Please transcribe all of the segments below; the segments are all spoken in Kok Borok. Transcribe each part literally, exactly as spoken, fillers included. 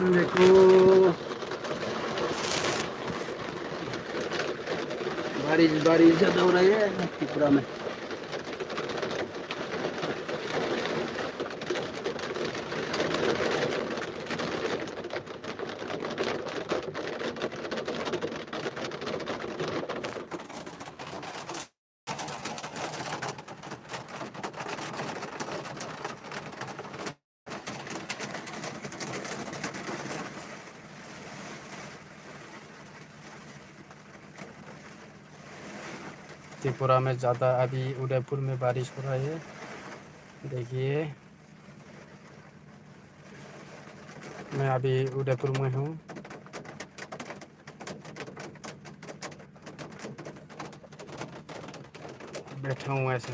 देखो, बारिश, बारिश ज्यादा हो रही है त्रिपुरा में। त्रिपुरा में ज़्यादा अभी उदयपुर में बारिश हो रहा है, देखिए। मैं अभी उदयपुर में हूँ। बैठा हूँ ऐसे।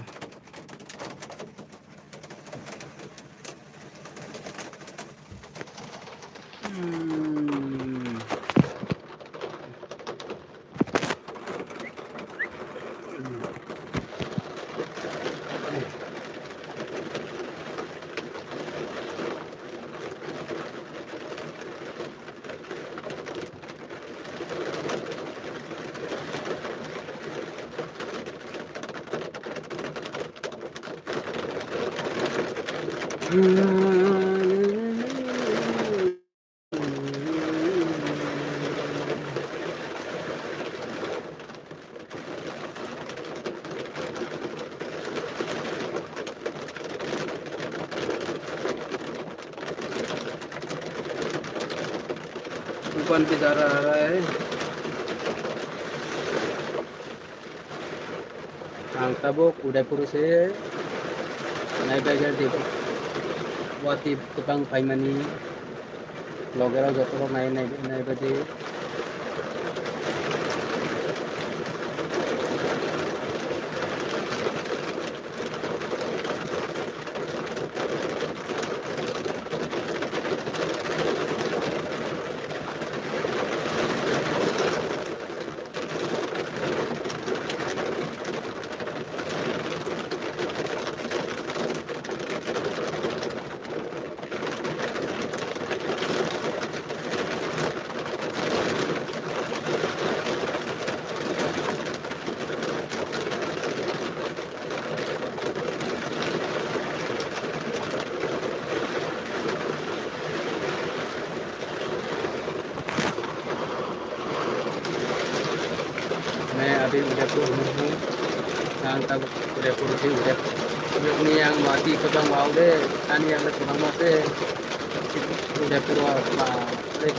हम्म। ऊपर भी जा रहा है। Ang tabuk Udaipur se naibaikha di, watwi kwbang phaimani logerok jotorok nai, nai, naibaidi. Nai adi Udaipur hwnwi ang tabuk Udaipur se Udaipur. Udaipurni ang watwi kwbang wao de, ani ang le kwbangma se Udaipur o ba le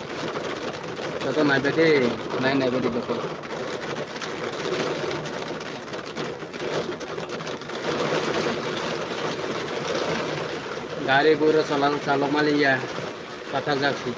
joto naibaidi, nai naibaidi joto. Gari gura chalok, chalok maliya, pathak jak si.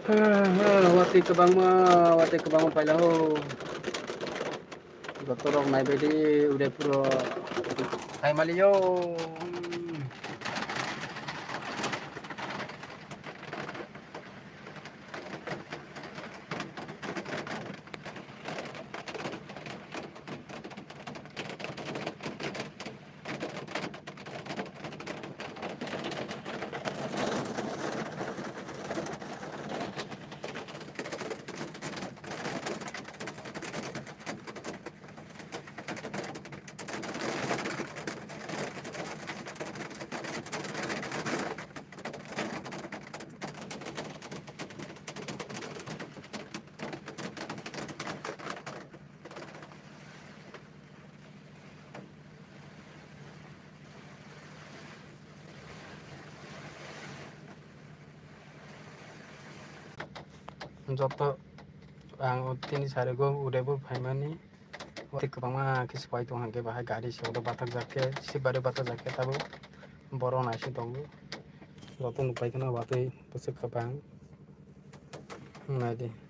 Watwi kwbangma, watwi kwbangma paila ho. Joto rok naibaidi Udaipur o. Hai maliyo. Joto ang tini sarigo Udaipur phaimani. Tei kwbangma khe se pai tong hwnkhe bahai gari se oro bathakjak khe, sibari bathakjak khe tabuk borok naising tongo. Joto nuk pai kheno watwi bwswk kwbang. Naidi.